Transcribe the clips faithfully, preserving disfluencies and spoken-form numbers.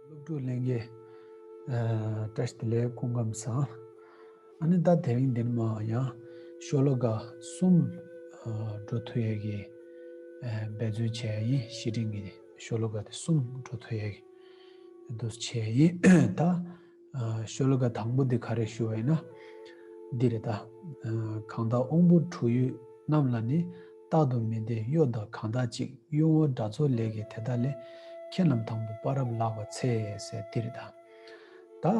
སློབ་ཕྲུག་ལྷན་རྒྱས། ཨ། བཀྲ་ཤིས་བདེ་ལེགས། སྐུ་ཁམས་བཟང་། ཨ་ནི་ད་དེ་རིང་འདིར་མ་ཡང་ཤོ་ལོ་ཀ་གསུམ། ཨ། འགྲོ་ཐུབ་ཡས་ཀྱི། ཨ། འབད་བརྩོན་བྱས་ཡིན། བཤེས་སྤྲིང་གི་ཤོ་ལོ་ཀ་དེ་གསུམ་འགྲོ་ཐུབ་ཡས་ཀྱི་འདུ་བྱས་ཡིན། ད། ཨ། ཤོ་ལོ་ཀ་དང་པོ་འདི་ག་རེ་ཞུ་བ་ཡིན་ན། འདི་རེད་ད། ཨ། གང་དག་དབང་པོ་དྲུག་ཡུལ་རྣམས་ལ་ནི། རྟག་ཏུ་མི་ལྡན་གཡོ་དང་གང་དག་ཅིག། གཡུལ་ངོར་དགྲ་ཚོགས་ལས་ཀྱིས་དེ་དག་ལས། ཁྱེད་རྣམས་དང་པོ་དཔའ་རབ་ལག་པར་འཚལ་ཟེར་འདི་རེད་ད། ད།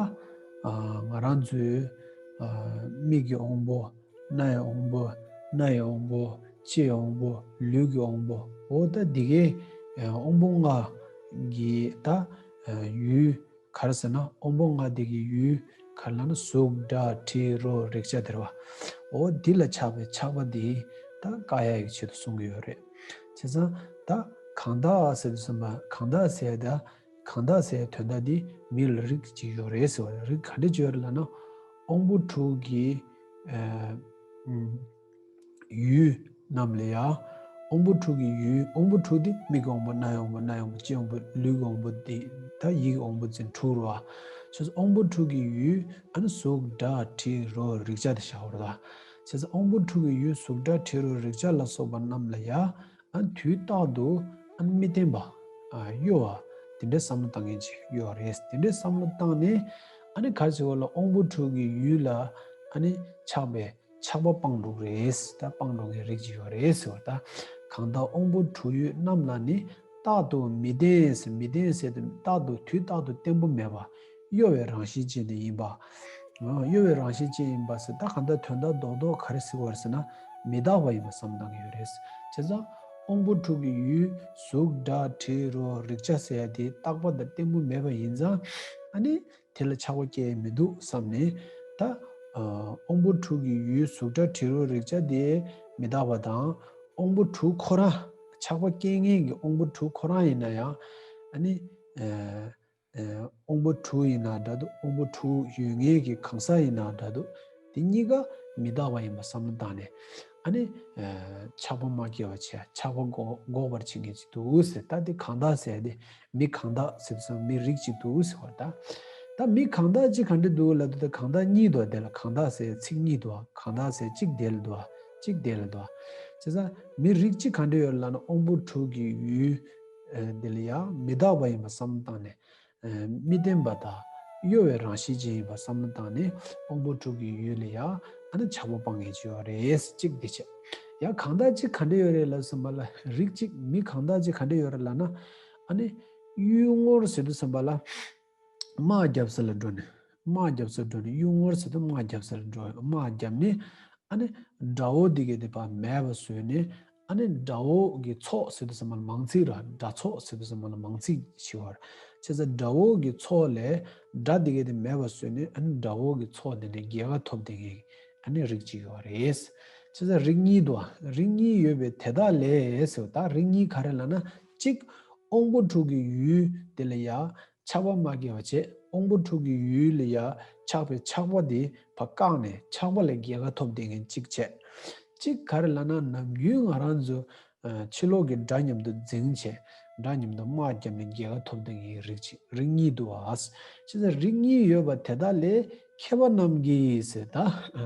ཨ། ང་རང་ཚོའི། ཨ། མིག་གི་དབང་པོ། རྣ་ཡི་དབང་པོ། སྣ་ཡི་དབང་པོ། ལྕེ་ཡི་དབང་པོ། ལུས་ཀྱི་དབང་པོ། འོ་ད་འདི་གའི། ཨ། དབང་པོ་ལྔ་གི་ད། ཨ། ཡུལ་ག་རེ་ཟེར་ན། དབང་པོ་ལྔ་འདི་གི་ཡུལ་ག་རེ་ལབ་ན། གཟུགས་སྒྲ་དྲི་རོ་རེག་བྱ་དེ་རེད་བ། འོ་འདི་ལ་ཆགས་པའི་ཆགས་པ་འདི་ད་བཀག་ཡ་ཡི་ཆེད་དུ་གསུང་གི་ཡོད་རེད། བྱས་ཙང་ད་གང་དག་ཟེར་དུས་ཙམ་པ། གང་དག་ཟེར་ཡ་ད། གང་དག་ཟེར་ཡ་དོན་དག་འདི་མི་ལ་རིགས་གཅིག་ཡོད་རེད་ཟེར་བ་རེད། རིགས་ག་འདྲ་ཅིག་ཡོད་རེད་ལབ་ན། དབང་པོ་དྲུག་གི། ཨ། ཨུམ། ཡུལ་རྣམས་ལ་ཡ། དབང་པོ་དྲུག་གི་ཡུལ། དབང་པོ་དྲུག་དེ་མིག་གི་དབང་པོ། རྣ་ཡི་དབང་པོ། སྣ་ཡི་དབང་པོ། ལྕེ་ཡི་དབང་པོ། ལུས་ཀྱི་དབང་པོ་དེ། ད་ཡིད་ཀྱི་དབང་པོ་ཟེར་དྲུག་རེད་བ། བྱས་ཙང་དབང་པོ་དྲུག་གི་ཡུལ། ཨ་ནི་གཟུགས་སྒྲ་དྲི་རོ་རེག་བྱ་དེ་བཞག་པ་རེད་ད། བྱས་ཙང་དབང་པོ་དྲུག་གི་ཡུལ་གཟུགས་སྒྲ་དྲི་རོ་རེག་བྱ་ལ་སོགས་པ་རྣམས་ལ་ཡ། ཨ། དུས་རྟག་ཏུ། ཨ། མི་བརྟན་པ། ཨ། གཡོ་བ། དེ་འདྲའི་བསམ་བློ་བཏང་མཁན་ཅིག་ཡོད་རེད། དེ་འདྲའི་བསམ་བློ་བཏང་ནས། ཨ་ནི་ག་རེ་ཟེར་བ་ལ། དབང་པོ་དྲུག་གི་ཡུལ་ལ། ཨ་ནི་ཆགས་པའི་ཆགས་པ་སྤང་འགྲོ་གི་རེད། ད་སྤང་འགྲོ་མཁན་རིགས་ཅིག་ཡོད་རེད་ཟེར་བ་ད། གང་དག་དབང་པོ་དྲུག་ཡུལ་རྣམས་ལ་ནི། རྟག་ཏུ་མི་བརྟན་ཟེར། མི་བརྟན་ཟེར་དུས་རྟག་ཏུ། དུས་རྟག་ཏུ་བརྟན་པོ་མེད་པ། གཡོ་བའི་རང་བཞིན་ཅན་དེ་ཡིན་པ། ཨ། གཡོ་བའི་རང་བཞིན་ཅན་ཡིན་པ་ཟེར། ད་གང་ལྟར་དོན་དག་རྡོག་རྡོག་ག་རེ་ཟེར་བ་རེད་ཟེར་ན། མི་རྟག་པ་ཡིན་པ་བསམ་བློ་བཏང་གི་ཡོད་རེད། བྱས་ཙང་དབང་པོ་དྲུག་གི་ཡུལ་གཟུགས་སྒྲ་དྲི་རོ་རེག་བྱ་ཟེར་ཡ་དེ་རྟག་པ་དང་བརྟན་པོ་མེད་པ་ཡིན་ཙང་། ཨ་ནི་དེ་ལ་ཆགས་པ་སྐྱེ་ཡ་མི་འདུག་བསམ་ནས། ད། ཨ། དབང་པོ་དྲུག་གི་ཡུལ་གཟུགས་སྒྲ་དྲི་རོ་རེག་བྱ་དེ་མི་རྟག་པ་དང་། དབང་པོ་དྲུག་ཁོ་རང་། ཆགས་པ་སྐྱེ་མཁན་གྱི་དབང་པོ་དྲུག་ཁོ་རང་ཡིན་ན་ཡང་། ཨ་ནི། ཨ། ཨ། དབང་པོ་དྲུག་ཡིན་ན་འདྲ་འདུག། དབང་པོ་དྲུག་ཡོད་མཁན་གྱི་གང་ཟག་ཡིན་ན་འདྲ་འདུག། དེ་གཉིས་ཀ་མི་རྟག་པ་ཡིན་པ་བསམ་བློ་བཏང་ནས། ཨ་ནི། ཨ། ཆགས་པ་མ་སྐྱེ་བ་བྱས། ཆགས་པ་འགོག་འགོག་པར་བྱེད་མཁན་ཅིག་འདུག་ཟེར། ད་དེ་གང་དག་ཟེར་དེ་མི་གང་དག་ཟེར་དུས་ཙམ། མི་རིགས་གཅིག་འདུག་ཟེར་བ་ད། ད་མི་གང་དག་ཅིག་ག་འདྲ་འདུག་ལབ་དུས། ད་གང་དག་གཉིས་འདུག། དེ་ལ་གང་དག་ཟེར་ཚིག་གཉིས་འདུག། གང་དག་ཟེར་གཅིག་དེ་ལ་འདུག། གཅིག་དེ་ལ་འདུག། བྱས་ཙང་མི་རིགས་གཅིག་ག་འདྲ་ཡོད་ལབ་ན། དབང་པོ་དྲུག་གི་ཡུལ། ཨ། དེ་ལ་ཡང་མི་རྟག་པ་ཡིན་པ་བསམ་བློ་བཏང་ནས། ཨ། མི་བརྟན་པ་དང་གཡོ་བའི་རང་བཞིན་ཅན་ཡིན་པ་བསམ་བློ་བཏང་ནས། དབང་པོ་དྲུག་གི་ཡུལ་ལ་ཡང་། ཨ་ནི་ཆགས་པ་སྤང་མཁན་ཅིག་ཡོད་རེད། གཅིག་དེ་བྱས། ཡང་གང་དག་ཅིག་ག་འདྲ་ཡོད་རེད་ལབ་ཙམ་པ་ལ། རིགས་གཅིག་མི་གང་དག་ཅིག་ག་འདྲ་ཡོད་རེད་ལབ་ན། ཨ་ནི་གཡུལ་ངོར་ཟེར་དུས་ཙམ་པ་ལ། དམག་རྒྱབ་ས་ལ་འགྲོ་ནས། དམག་རྒྱབ་ས་འགྲོ་ནས། གཡུལ་ངོར་ཟེར་དུས་དམག་རྒྱབ་ས་ལ་འགྲོ། དམག་རྒྱབ་ནས། ཨ་ནི་དགྲ་བོ་འདི་གས་དེ་ཕར་མེད་པ་བཟོས་ནས། ཨ་ནི་དགྲ་བོ་གི་ཚོགས་ཟེར་དུས་ཙམ་པ་ལ་མང་ཚིག་ར། དགྲ་ཚོགས་ཟེར་དུས་ཙམ་པ་ལ་མང་ཚིག་བྱེད་པ་རེད། བྱས་ཙང་དགྲ་བོ་གི་ཚོགས་ལས་དགྲ་འདི་གས་དེ་མེད་པ་བཟོས་ནས། ཨ་ནི་དགྲ་བོ་གི་ཚོགས་དེ་ནས་རྒྱལ་ཁ་ཐོབ་བསྡད་མཁན་ཨ་ནི་རིགས་གཅིག་ཡོད་རེད། བྱས་ཙང་རིགས་གཉིས་འདུག། རིགས་གཉིས་ཡོད་པའི་དེ་དག་ལས་ཟེར་བ། ད་རིགས་གཉིས་ག་རེ་ལབ་ན། གཅིག། དབང་པོ་དྲུག་གི་ཡུལ་དེ་ལ་ཡ། ཆགས་པ་མ་སྐྱེ་བ་བྱས། དབང་པོ་དྲུག་གི་ཡུལ་ལ་ཡ་ཆགས་པའི་ཆགས་པ་དེ་ཕར་བཀག་ནས། ཆགས་པ་ལས་རྒྱལ་ཁ་ཐོབ་བསྡད་མཁན་གཅིག་བྱས། གཅིག་ག་རེ་ལབ་ན། ནམ་རྒྱུན་ང་རང་ཚོ། ཨ། ཕྱི་ལོགས་ཀྱི་དགྲ་མཉམ་དུ་འཛིང་བྱས། དགྲ་མཉམ་དུ་དམག་བརྒྱབ་ནས་རྒྱལ་ཁ་ཐོབ་བསྡད་མཁན་རིགས་གཅིག། རིགས་གཉིས་འདུག་ཨ། བྱས་ཙང་རིགས་གཉིས་ཡོད་པ་དེ་དག་ལས་མཁས་པ་རྣམས་ཀྱིས་ཟེར། ད་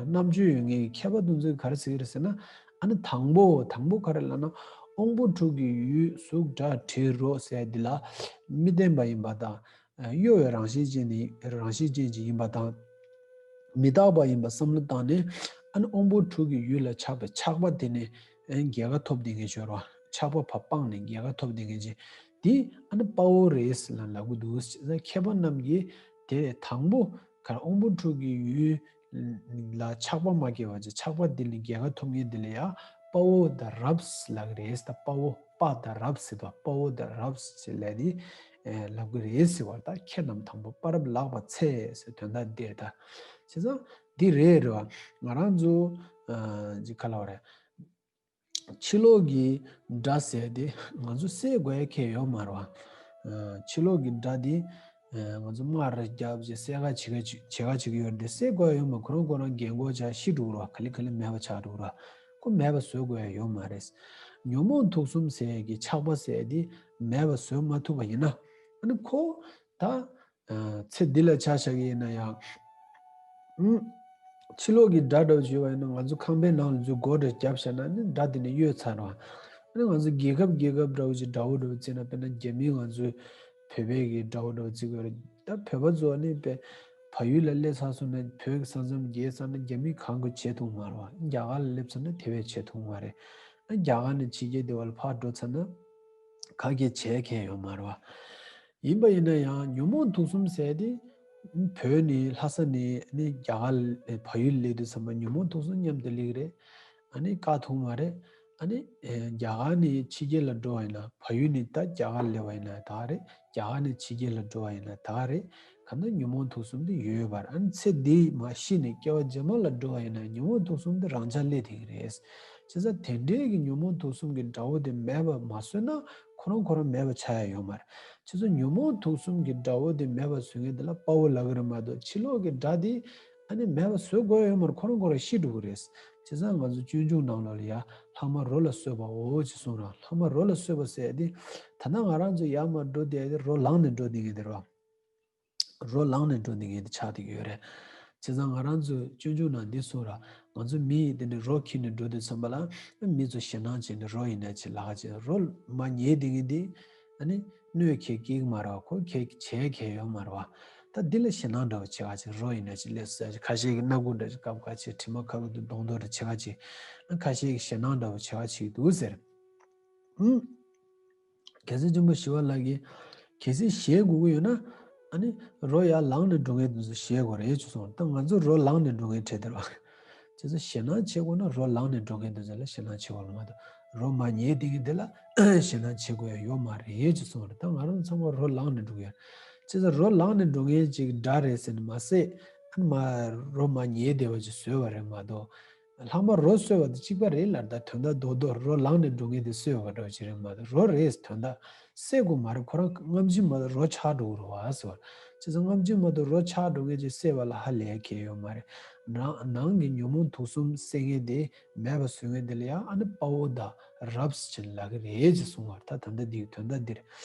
རྣམ་དཔྱོད་ཡོད་མཁན་གྱི་མཁས་པ་དེ་ཚོས་ག་རེ་ཟེར་གྱི་རེད་ཟེར་ན། ཨ་ནི་དང་པོ། དང་པོ་ག་རེ་ལབ་ན། དབང་པོ་དྲུག་གི་ཡུལ་གཟུགས་སྒྲ་དྲི་རོ་ཟེར་འདི་ལ་མི་བརྟན་པ་ཡིན་པ་དང་། ཨ། གཡོ་བའི་རང་བཞིན་ཅན་ནི། རང་བཞིན་ཅན་ཅིག་ཡིན་པ་དང་། མི་རྟག་པ་ཡིན་པ་བསམ་བློ་བཏང་ནས། ཨ་ནི་དབང་པོ་དྲུག་གི་ཡུལ་ལ་ཆགས་པའི་ཆགས་པ་དེ་ནས། ཨ། རྒྱལ་ཁ་ཐོབ་བསྡད་མཁན་ཅིག་ཡོད་རེད་བ། ཆགས་པ་ཕར་སྤངས་ནས་རྒྱལ་ཁ་ཐོབ་བསྡད་མཁན་ཅིག། དེ་ཨ་ནི་དཔའ་བོ་རེད་ཟེར་ལབ་ཀྱི་འདུག། མཁས་པ་རྣམས་ཀྱིས་དེ་དང་པོ་ག་རེ། དབང་པོ་དྲུག་གི་ཡུལ་ལ་ཆགས་པ་མ་སྐྱེ་བ་བྱས། ཆགས་པ་འདི་ལས་རྒྱལ་ཁ་ཐོབ་མཁན་འདི་ལ་ཡ་དཔའ་བོ་དང་རབ་ལབ་ཀྱི་རེད། ད་དཔའ་བོ། དཔའ་དང་རབ་ཟེར་དུས། དཔའ་བོ་དང་རབ་ཟེར་ལབ་དེ་ལབ་ཀྱི་རེད་ཟེར་བ། ད་ཁྱེད་རྣམས་དང་པོ་དཔའ་རབ་ལག་པར་འཚལ་ཟེར། དོན་དག་འདི་རེད། ད་བྱས་ཙང་འདི་རེད་རེད་བ། ང་རང་ཚོ། ཨ། ཅིག་ག་རེ་ལབ་དགོས་རེད། ཕྱི་ལོགས་ཀྱི་དགྲ་ཟེར་དེ་ང་ཚོ་བསད་དགོས་ཡ་གང་ཡང་ཡོད་མ་རེད་བ། ཨ། ཕྱི་ལོགས་ཀྱི་དགྲ་དེ། ཨ། ང་ཚོ་དམག་རེ་བརྒྱབ་བྱས་བསད་ག་བྱེད་ག་བྱེད་ག་བྱེད་ཀྱི་ཡོད་རེད་དེ། བསད་དགོས་ཡ་ཡོད་མ། ཁོ་རང་ཁོ་རང་རྒན་གོག་ཆགས་ཤི་འགྲོ་གི་རེད་བ། ག་ལེ་ག་ལེ་མེད་པ་ཆགས་འགྲོ་གི་རེད་བ། ཁོ་མེད་པ་བཟོ་དགོས་ཡ་ཡོད་མ་རེད། ཉོན་མོངས་དུག་གསུམ་ཟེར་གྱི་ཆགས་པ་ཟེར་དེ་མེད་པ་བཟོ་མ་ཐུབ་པ་ཡིན་ན། ཨ་ནི་ཁོ། ད་ཚེ་འདི་ལ་ཆ་བཞག་གི་ཡིན་ན་ཡང་། ཕྱི་ལོགས་ཀྱི་དགྲ་འདྲ་བོ་ཞུས་པ་ཡིན་ན། ང་ཚོ་ཁང་པའི་ནང་ལ་འཛུལ་སྒོ་འདྲ་བརྒྱབ་བཞག་ན་ནི་དགྲ་དེ་ནི་གཡོལ་ཚར་བ། ཨ་ནི་ང་ཚོ་རྒྱལ་ཁབ་རྒྱལ་ཁབ་འདྲ་བོ་ཅིག་དགྲ་བོ་འདྲ་བོ་བརྩིས་ན། དཔེར་ན་རྒྱ་མིས་ང་ཚོའི་བོད་པའི་གི་དགྲ་བོ་འདྲ་བོ་བརྩི་གི་ཡོད་རེད། ད་བོད་པ་ཚོ་ནི་བལ་བལ་ཡུལ་ལ་སླེབས་ཚར་སོང་ན། བོད་ཀྱི་ས་མཚམས་བརྒལ་ཚར་ན་རྒྱ་མིས་གང་དགོས་བྱེད་ཐུབ་མ་རེད་བ། རྒྱ་གར་ལ་སླེབས་ཚར་ན་དེ་བས་བྱེད་ཐུབ་མ་རེད། ཨ་རྒྱ་གར་ནས་ཕྱི་རྒྱལ་དེ་བ་ལ་ཕར་འགྲོ་ཚར་ན་ག་གེ་བྱེད་མཁན་ཡོད་མ་རེད་བ། ཡིན་པ་ཡིན་ན་ཡང་ཉོན་མོངས་དུག་གསུམ་ཟེར་དེ་བོད་ནས་ལྷ་ས་ནས་ནི་རྒྱ་གར་ལ་བལ་ཡུལ་སླེབས་དུས་ཙམ་པ་ཉོན་མོངས་དུག་གསུམ་མཉམ་དུ་སླེབས་ཀྱི་རེད། ཨ་ནི་བཀག་ཐུབ་མ་རེད། ཨ་ནི་ཨེ་རྒྱ་གར་ནས་ཕྱི་རྒྱལ་ལ་འགྲོ་བ་ཡིན་ན། བལ་ཡུལ་ནས་ད་རྒྱ་གར་སླེབས་པ་ཡིན་ན་ད་རེད། རྒྱ་གར་ནས་ཕྱི་རྒྱལ་ལ་འགྲོ་བ་ཡིན་ན་ད་རེད། གང་ལྟར་ཉོན་མོངས་དུག་གསུམ་དེ་ཡོད་པར། ཨ་ནི་ཚེ་འདི་མ་ཤི་ནས་སྐྱེ་བ་རྗེས་མ་ལ་འགྲོ་བ་ཡིན་ན་ཉོན་མོངས་དུག་གསུམ་དེ་རང་འཇགས་སླེབས་ཐུབ་ཀྱི་རེད། བྱས་ཙང་དེ་འདྲའི་གི་ཉོན་མོངས་དུག་གསུམ་གྱི་དགྲ་བོ་དེ་མེད་པ་མ་བཟོས་ན་ཁོ་རང་ཁོ་རང་མེད་པ་ཆགས་ཡ་ཡོད་མ་རེད། བྱས་ཙང་ཉོན་མོངས་དུག་གསུམ་གྱི་དགྲ་བོ་དེ་མེད་པ་བཟོ་མཁན་དེ་ལ་དཔའ་བོ་ལབ་ཀྱི་རེད་མ་གཏོགས། ཕྱི་ལོགས་ཀྱི་དགྲ་དེ་ཨ་ནི་མེད་པ་བཟོ་དགོས་ཡ་ཡོད་མ་རེད། ཁོ་རང་ཁོ་རང་ཤི་འགྲོ་གི་རེད། བྱས་ཙང་ང་ཚོ་སྤྱོད་འཇུག་ནང་ལོགས་ལ་ཡ། ལྷག་མ་རོ་ལ་གསོད་པའོ་ཅེས་གསུངས་ར། ལྷག་མ་རོ་ལ་གསོད་པ་ཟེར་དེ། ད་ལྟ་ང་རང་ཚོ་ཡར་མར་འགྲོ་བསྡད་དེ་རོ་ལངས་ནས་འགྲོ་བསྡད་མཁན་དེ་རེད་བ། རོ་ལངས་ནས་འགྲོ་ནི་ངེས་དེ་ཆགས་བསྡད་ཀྱི་ཡོད་རེད། བྱས་ཙང་ང་རང་ཚོའི་སྤྱོད་འཇུག་ནང་འདི་གསུངས་ར། ང་ཚོ་མི་ཡིས་དེ་འདྲའི་རོ་འཁྱེར་ནས་འགྲོ་དུས་ཙམ་པ་ལ། མི་ཚོ་ཞེད་སྣང་བྱས་ནས་རོ་ཡིན་ན་ཅིག་ལག་ཅིག་རོ་མར་ཉལ་བསྡད་མཁན་འདི། ཨ་ནི་གནོད་ཁྱེད་སྐྱེལ་གྱི་མ་རེད་བ། ཁོ་ཁྱེད་བྱེད་ཁྱེད་ཡོད་མ་རེད་བ། ད་འདི་ལ་ཞེད་སྣང་འདྲ་བོ་བྱེད་ག་ཅིག་རོ་ཡིན་ན་ཅིག་སླེབས་ས་ཅིག་ཁ་ཤས་ཀྱིས་སྣ་ཁུག་འདྲ་ཅིག་བཀབ་ག་ཅིག་དྲི་མ་ཁ་ཁུག་དུ་གདོང་མདོག་འདྲ་བྱེད་ག་ཅིག་ཁ་ཤས་ཀྱིས་ཞེད་སྣང་འདྲ་བོ་བྱེད་ག་ཅིག་འདུག་ཟེར། ཨུམ། རྒྱལ་སྲས་ཆེན་པོ་ཞི་བ་ལྷ་གིས། གལ་སྲིད་ཞེད་དགོས་ཀྱི་ཡོད་ན། ཨ་ནི་རོ་ཡར་ལངས་ནས་འགྲོ་མཁན་དེ་ཚོ་ཞེད་དགོས་རེད་ཅེས་གསུངས། ད་ང་ཚོ་རོ་ལངས་ནས་འགྲོ་མཁན་གྲས་དེ་རེད་བ། བྱས་ཙང་ཞེད་སྣང་བྱེད་དགོས་ན་རོ་ལངས་ནས་འགྲོ་མཁན་དེ་ཚོ་ལ་ཞེད་སྣང་བྱེད་དགོས་ལ་མ་གཏོགས། རོ་མར་ཉལ་བསྡད་མཁན་དེ་ལ་ཞེད་སྣང་བྱེད་དགོས་ཡ་ཡོད་མ་རེད་ཅེས་གསུངས་རེད། ད་ང་རང་ཚང་མ་རོ་ལངས་ནས་འགྲོ་གི་ཡོད། བྱས་ཙང་རོ་ལངས་ནས་འགྲོ་མཁན་ཅིག་དགྲ་རེད་ཟེར་ནས་མ་ཟད། ཨ་ནི་མ་རོ་མར་ཉལ་བསྡད་པ་ཅིག་བཟོས་པ་རེད་མ་གཏོགས། ལྷག་མ་རོ་གསོད་པ་དེ་གཅིག་པ་རེད་ལ། ད་དོན་དག་རྡོག་རྡོག་རོ་ལངས་ནས་འགྲོ་མཁན་དེ་གསོད་པ་འདྲ་བོ་ཅིག་རེད་མ་གཏོགས། རོ་རེད་དོན་དག་བསད་དགོས་མ་རེད། ཁོ་རང་སྔ་ཕྱི་མ་གཏོགས་རོ་ཆགས་འགྲོ་གི་རེད་བ་ཟེར་བ། བྱས་ཙང་སྔ་ཕྱི་མ་གཏོགས་རོ་ཆགས་འགྲོ་མཁན་ཅིག་བསད་པ་ལ་ཧ་ལས་གལ་ཡོད་མ་རེད། ནང་ནང་གི་ཉོན་མོངས་དུག་གསུམ་བསད་མཁན་དེ་མེད་པ་བཟོ་མཁན་དེ་ལ་ཡང་ཨ་ནི་དཔའ་བོ་དང་རབ་ཟེར་ལབ་ཀྱི་རེད་ཅེས་གསུངས་པ་རེད། ད་ད་ལྟ་འདི་གི་དོན་དག་འདིར།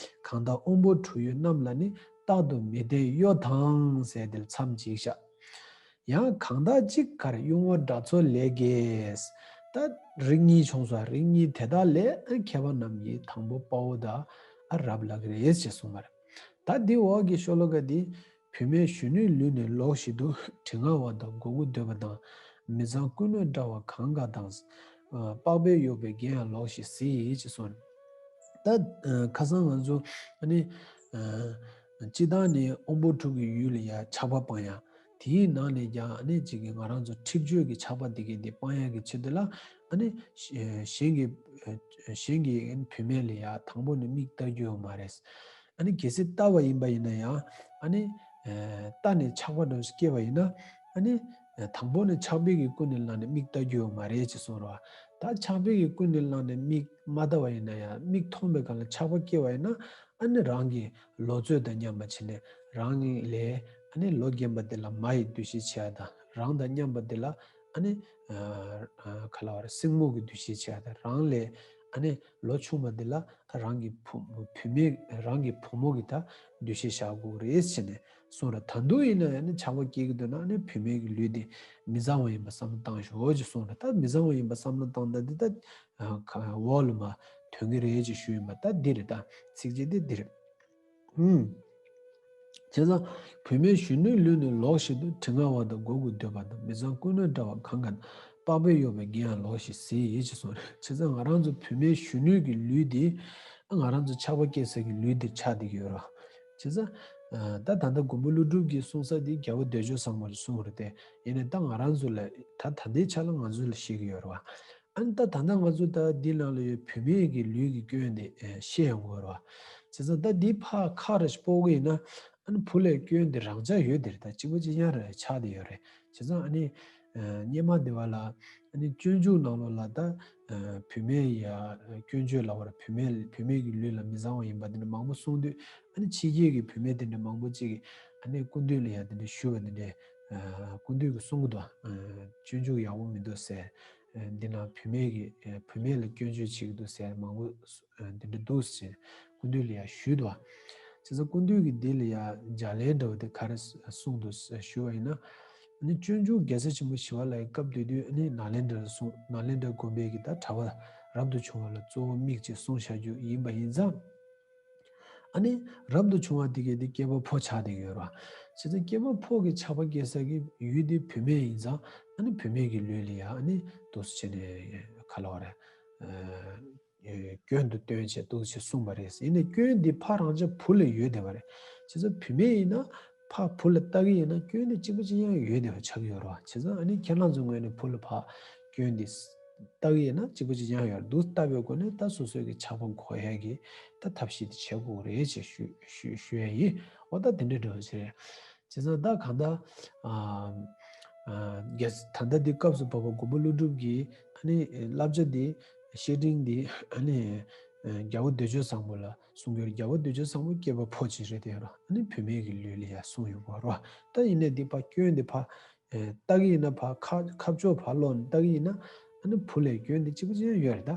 གང་དག་དབང་པོ་དྲུག་ཡོད་རྣམས་ལ་ནི། རྟག་ཏུ་མི་བརྟན་གཡོ་དང་ཟེར་དེ་ལ་མཚམས་གཅིག་བཞག་ཡང་གང་དག་གཅིག་གར་གཡུང་བ་དགྲ་ཚོགས་ལས་གེགས། ད་རིགས་གཉིས་བྱུང་སོང་། རིགས་གཉིས་དེ་དག་ལས་མཁས་པ་རྣམས་ཀྱིས་དང་པོ་དཔའ་བོ་དང་ཨ་རབ་ལབ་ཀྱི་རེད་ཅེས་གསུངས་པ་རེད། ད་འདི་འོག་གི་ཤོ་ལོ་ཀ་འདི། བུད་མེད་གཞོན་ནུའི་ལུས་ནི་ལོག་བཞིན་དུ། དྲི་ང་བ་དང་མགོ་དགུ་འདོད་པ་དང་། མི་ཚངས་ཀུན་གནོད་འདྲ་བ་གང་ག་དང་། ཨ་པགས་པས་གཡོགས་པའི་རྒྱན་ཡང་ལོག་བཞིན་གཟིགས་ཅེས་གསུངས། ད་ཨ་ཁ་སང་ང་ཚོ་ཨ་ནི་ཨ་སྤྱིར་བཏང་ནས་དབང་པོ་དྲུག་གི་ཡུལ་ལ་ཡ་ཆགས་པ་སྤང་ཡ། དེའི་ནང་ནས་ཀྱང་ཨ་ནི་གཅིག་གི་ང་རང་ཚོ་འཁྲིག་སྤྱོད་ཀྱི་ཆགས་པ་འདི་གའི་འདི་སྤང་ཡ་གི་ཆེད་དུ་ལ། ཨ་ནི་གཞན་གྱི་གཞན་གྱི་བུད་མེད་ལ་ཡ་དང་པོ་ནས་མིག་ལྟ་རྒྱུ་ཡོད་མ་རེད། ཨ་ནི་གལ་སྲིད་ལྟ་བ་ཡིན་པ་ཡིན་ན་ཡང་། ཨ་ནི་ལྟ་ནས་ཆགས་པ་འདྲ་བོ་ཞིག་སྐྱེས་པ་ཡིན་ན། ཨ་ནི་དང་པོ་ནས་ཆགས་པའི་གི་ཀུན་ནས་བསླངས་ནས་མིག་ལྟ་རྒྱུ་ཡོད་མ་རེད་ཅེས་གསུངས་རོགས། ད་ཆགས་པའི་གི་ཀུན་ནས་བསླངས་ནས་མིག་མ་ལྟ་བ་ཡིན་ན་ཡང་མིག་མཐོང་པའི་སྒང་ལ་ཆགས་པ་སྐྱེས་པ་ཡིན་ན། ཨ་ནི་རང་གི་ལོ་ཚོད་དང་མཉམ་པ་བྱས་ནས་རང་ལས་ཨ་ནི་ལོ་རྒན་པ་དེ་ལ་མ་ཡི་འདུ་ཤེས་བྱེད་ཡ་དང་། རང་དང་མཉམ་པ་དེ་ལ་ཨ་ནི་ག་ལབ་རེད། སྲིང་མོ་གི་འདུ་ཤེས་བྱེད་ཡ་དང་། རང་ལས་ཨ་ནི་ལོ་ཆུང་བ་དེ་ལ་རང་གི་བུ་བུད་མེད་རང་གི་བུ་མོ་གི་ད་འདུ་ཤེས་བཞག་དགོས་རེད་ཟེར་ནས་གསུངས་ར། ད་དུང་ཡིན་ན་ཡང་ནི་ཆགས་པ་སྐྱེ་གི་འདུག་ན་ནི་བུད་མེད་ཀྱི་ལུས་དེ་མི་གཙང་བ་ཡིན་པ་བསམ་བློ་བཏང་ཤོག་ཅེས་གསུངས་ར། ད་མི་གཙང་བ་ཡིན་པ་བསམ་བློ་བཏང་ད་འདི་ད་འོག་ལ་མ་ཐོན་གི་རེད་ཅེས་ཞུས་ཡིན་པ། ད་འདི་རེད། ད་ཚིགས་བཅད་དེ་འདི་རེད། ཧུམ། བྱས་ཙང་བུད་མེད་གཞོན་ནུའི་ལུས་ནི་ལོག་བཞིན་དུ། དྲི་ང་བ་དང་མགོ་དགུ་འདོད་པ་དང་། མི་ཚངས་ཀུན་གནོད་འདྲ་བ་གང་ག་དང་། པགས་པས་གཡོགས་པའི་རྒྱན་ཡང་ལོག་བཞིན་གཟིགས་ཅེས་གསུངས། བྱས་ཙང་ང་རང་ཚོ་བུད་མེད་གཞོན་ནུའི་གི་ལུས་འདི་ང་རང་ཚོ་ཆགས་པ་སྐྱེ་ས་གི་ལུས་འདིར་ཆགས་བསྡད་ཀྱི་ཡོད་རེད། བྱས་ཙང་ད་ད་ལྟ་མགོན་པོ་ཀླུ་སྒྲུབ་ཀྱིས་གསུངས་ས་འདི་རྒྱལ་བ་བདེ་མཆོག་བཟང་པོ་ལ་གསུངས་རེད་དེ། ཡིན་ནའི་ད་ང་རང་ཚོ་ལ་ད་ད་ལྟའི་ཆ་ལ་ང་ཚོ་ལ་བཤད་ཀྱི་ཡོད་རེད་བ། ཨ་ནི་ད་ད་ལྟ་ང་ཚོ་ད་འདི་ནང་ལ་ཡོད་བུད་མེད་ཀྱི་ལུས་ཀྱི་སྐྱོན་དེ་ཨེ་ཤེས་ཡོང་དགོས་རེད་བ། བྱས་ཙང་ད་འདི་ཕར་ཁག་རེ་ཞིག་ཕོག་གི་ཡིན་ན། ཨ་ནི་བུ་ལ་སྐྱོན་དེ་རང་འཇགས་ཡོད་དེ་རེད། ད་གཅིག་པ་གཅིག་རྐྱང་རེ་ཆགས་བསྡད་ཡོད་རེད། བྱས་ཙང་ཨ་ནི་ཨ་སྔོན་མ་འདི་བ་ལ་ཨ་ནི་སྤྱོད་འཇུག་ནང་ལོགས་ལ་ད་ཨ་བུད་མེད་ཡ་སྐྱོན་བརྗོད་ལབ་པར་བུད་མེད་བུད་མེད་ཀྱི་ལུས་ལ་མི་གཙང་བ་ཡིན་པ་དེ་འདྲ་མང་པོ་གསུངས་དུས། ཨ་ནི་ཕྱི་རྒྱལ་གྱི་བུད་མེད་དེ་འདྲ་མང་པོ་གཅིག་གིས་ཨ་ནི་སྐུ་མདུན་ལ་ཡ་དེ་འདྲ་ཞུས་པ་དེ་འདྲ། ཨ་སྐུ་མདུན་གྱིས་གསུང་གི་འདུག་ཨ་སྤྱོད་འཇུག་ཡག་པོ་མི་འདུག་ཟེར། ཨ་འདི་ན་བུད་མེད་ཀྱི་ཨ་བུད་མེད་ལ་སྐྱོན་བརྗོད་བྱེད་ཀྱི་འདུག་ཟེར་མང་པོ་ཨ་འདི་འདྲ་འདུག་ཟེར་སྐུ་མདུན་ལ་ཡ་ཞུས་འདུག་བྱས་ བྱས་ཙང་སྐུ་མདུན་གྱིས་འདི་ལ་ཡང་ལྗགས་ལན་འདྲ་བོ་དེ་ག་རེ་གསུངས་འདུག་ཞུས་པ་ཡིན་ན། ཨ་ནི་སྤྱོད་འཇུག་རྒྱལ་སྲས་ཆེན་པོ་ཞི་བ་ལྷ་ཡི་སྐབས་དེ་དུས་ཨ་ནི་ནཱ་ལེནྡྲར་སོང་། ནཱ་ལེནྡྲ་དགོན་པའི་གི་ད་གྲྭ་པ་རབ་ཏུ་བྱུང་བ་ལ་གཙོ་བོ་དམིགས་བྱས་གསུངས་བཞག་རྒྱུ་ཡིན་པ་ཡིན་ཙང་། ཨ་ནི་རབ་ཏུ་བྱུང་བ་དེ་གའི་དེ་སྐྱེས་པ་ཕོ་ཆགས་བསྡད་ཀྱི་ཡོད་རེད་བ། བྱས་ཙང་སྐྱེས་པ་ཕོ་གི་ཆགས་པ་སྐྱེ་ས་གི་ཡུལ་དེ་བུད་མེད་ཡིན་ཙང་ཨ་ནི་བུད་མེད་ཀྱི་ལུས་ལ་ཡང་ཨ་ནི་འདུག་སེ་བྱས་ནས་ག་ལབ་དགོས་རེད། སྐྱོན་དུ་སྟོན་བྱས་འདུག་སེ་གསུངས་པ་རེད། ཡིན་ནའི་སྐྱོན་འདི་ཕ་རང་ཅག་བུ་ལ་ཡོད་བསྡད་པ་རེད། བྱས་ཙང་བུད་མེད་ཡིན་ན་ཕ་བུ་ལ་ལྟ་གི་ཡིན་ན་སྐྱོན་འདི་གཅིག་པ་གཅིག་རྐྱང་ཡོད་བསྡད་པ་ཆགས་ཀྱི་ཡོད་རེད་བ། བྱས་ཙང་ཨ་ནི་ཁྱེད་རང་ཚོའི་ངོས་ནས་བུ་ལ་ཕ་སྐྱོན་འདི་ལྟ་གི་ཡིན་ན་གཅིག་པ་གཅིག་རྐྱང་ཡོད་རེད། འདུག་ལྟ་བའི་སྒོ་ནས་ད་སོ་སོའི་གི་ཆགས་པ་འགོག་ཡས་ཀྱི་ད་ཐབས་ཤེས་དེ་བྱེད་དགོས་རེད་ཅེས་ཞུ་ཞུ་ཞུ་ཡས་ཡིན། འོ་ད་དེ་འདྲའི་འདྲ་བོ་ཞིག་རེད། བྱས་ཙང་ད་གང་ལྟར་ཨ་ཨ་རྒྱལ་ད་ལྟ་འདི་སྐབས་སུ་བབ་པ་མགོན་པོ་ཀླུ་སྒྲུབ་ཀྱི་ཨ་ནི་བསླབ་བྱ་འདི་བཤེས་སྤྲིང་འདི་ཨ་ནི་རྒྱལ་བ་འདོད་འཇོ་བཟང་པོ་ལ་གསུང་གི་ཡོད་རེད། རྒྱལ་བ་འདོད་འཇོ་བཟང་པོ་སྐྱེས་པ་ཕོ་ཅིག་རེད་དེ་ཡོད་རེད། ཨ་ནི་བུད་མེད་ཀྱི་ལུས་ལ་ཡང་གསུངས་ཡོད་པ་རེད། ད་ཡིན་ནའི་འདི་ཕ་སྐྱོན་འདི་ཕ་ལྟ་གི་ཡིན་ན་ཕ་ཁ་ཁ་ཕྱོགས་ཕ་ལོག་ནས་ལྟ་གི་ཡིན་ན་ཨ་ནི་བུ་ལ་སྐྱོན་འདི་གཅིག་པ་གཅིག་ཡོད་རེད། ད་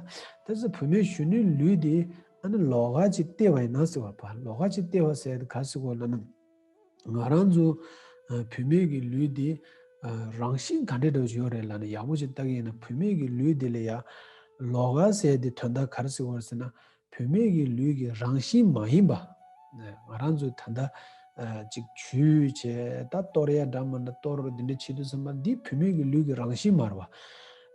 ད་ཚོ་བུད་མེད་གཞོན་ནུའི་ལུས་འདི་ཨ་ནི་ལོགས་ཀ་ཅིག་བལྟས་པ་ཡིན་ན་ཟེར་བ་ཕ་ལོགས་ཀ་ཅིག་བལྟས་པ་ཟེར་དེ་ག་ཟེར་དགོས་ལབ་ན། ང་རང་ཚོ་ཨ་བུད་མེད་ཀྱི་ལུས་འདི་ཨ་རང་བཞིན་ག་འདྲ་འདྲ་བོ་ཞིག་ཡོད་རེད་ལབ་ན་ཡག་པོ་ཞིག་ལྟ་གི་ཡིན་ན་བུད་མེད་ཀྱི་ལུས་འདི་ལ་ཡ་ལོགས་ཀ་ཟེར་དེ་དོན་དག་ག་རེ་ཟེར་དགོས་རེད་ཟེར་ན། བུད་མེད་ཀྱི་ལུས་ཀྱི་རང་བཞིན་མ་ཡིན་པ། ང་རང་ཚོ་ད་ལྟ་ཨ་ཅིག་ཇུས་བྱས་ད་གཏོར་ཡ་འདྲ་མ་འདྲ་གཏོར་འདི་འདྲ་བྱེད་དུས་ཙམ་པ་འདི་བུད་མེད་ཀྱི་ལུས་ཀྱི་རང་བཞིན་མ་རེད་བ།